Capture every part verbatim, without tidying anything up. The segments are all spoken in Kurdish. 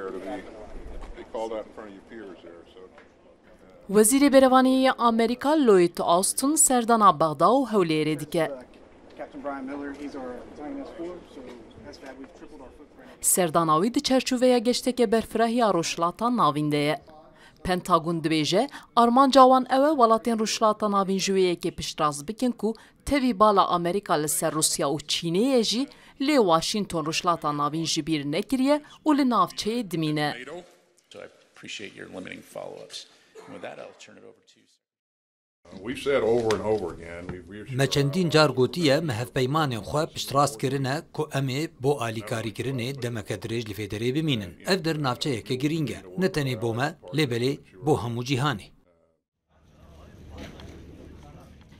They called out in front of your peers there, so. Wezîrê Berevaniyê yê Amerîka Lloyd Austin serdana Bexda û Hewlêrê dike. Captain Brian Miller, he's our Zionist force, so that's bad. We've tripled our footprint. Serdana wî di çerçoveya geşteke berfireh ya Rojhilata Navîn de ye. Pentagon dibêje, armanca wan ew e welatên Rojhilata Navîn ji wê yekê piştrast bikin ku tevî bala Amerîka li ser Rûsya û Çînê ye jî, lê Washington Rojhilata Navîn ji bîr nekiriye û li navçeyê dimîne. So I appreciate your limiting follow-ups. And with that, I'll turn it over to you, sir. We've said over and over again, we've reassured. Me çendîn car gotiye, me hevpeymanên xwe piştrast kirine ku em ê bo alîkarîkirinê demeke dirêj li vê derê bimînin. Ev der navçeyeke girîng e, ne tenê bo me, lê belê bo hemû cîhanê.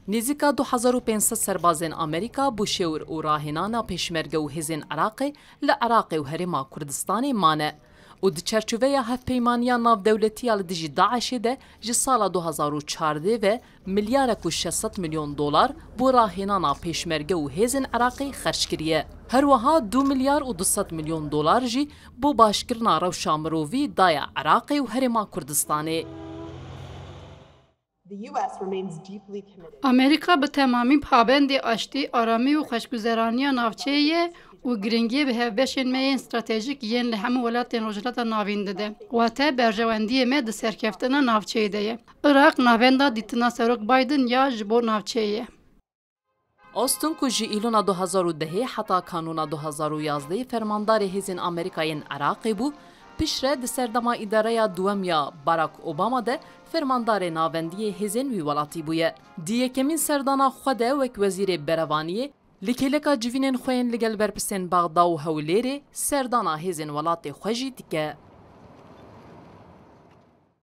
Nêzîka du hezar û pênc sed serbazên Amerîka bo şêwir û rahênana pêşmerge û hêzên Iraqê li Iraqê û Herêma Kurdistanê mane û di çerçoveya hevpeymaniya navdewletî ya li dijî DAIŞê de ji sala du hezar û çardeh ve milyarek û şeş sed milyon dolar bo rahênana pêşmerge û hêzên Iraqê xerc kiriye. Her wiha du milyar û du sed milyon dolar jî bo başkirina rewşa mirovî daye Iraqê û Herêma Kurdistanê. The U S remains deeply committed. Amerîka bi temamî pabendê aştî, aramî û xweşguzeraniya navçeyê ye û giringiyê bi hevbeşên me yên stratejîk yên li hemû welatên Rojhilata Navîn dide. Wate berjewendiyê me di serkeftina navçeyê de ye. Iraq navenda dîtina Serok Biden ya ji bo navçeyê ye. Austin ku ji Îlona du hezar û dehê heta Kanûna du hezar û yazdehê fermandarê hêzên Amerîka yên Iraqê bû, piştre di serdema îdareya duwem ya Barack Obama de fermandarê navendiyê hêzên wî welatî bûye. Di yekemîn serdana xwe de wek Wezîrê Berevaniyê li kêleka civînên xwe yên li gel berpirsên Bexda û Hewlêrê serdana hêzên welatê xwe jî dike.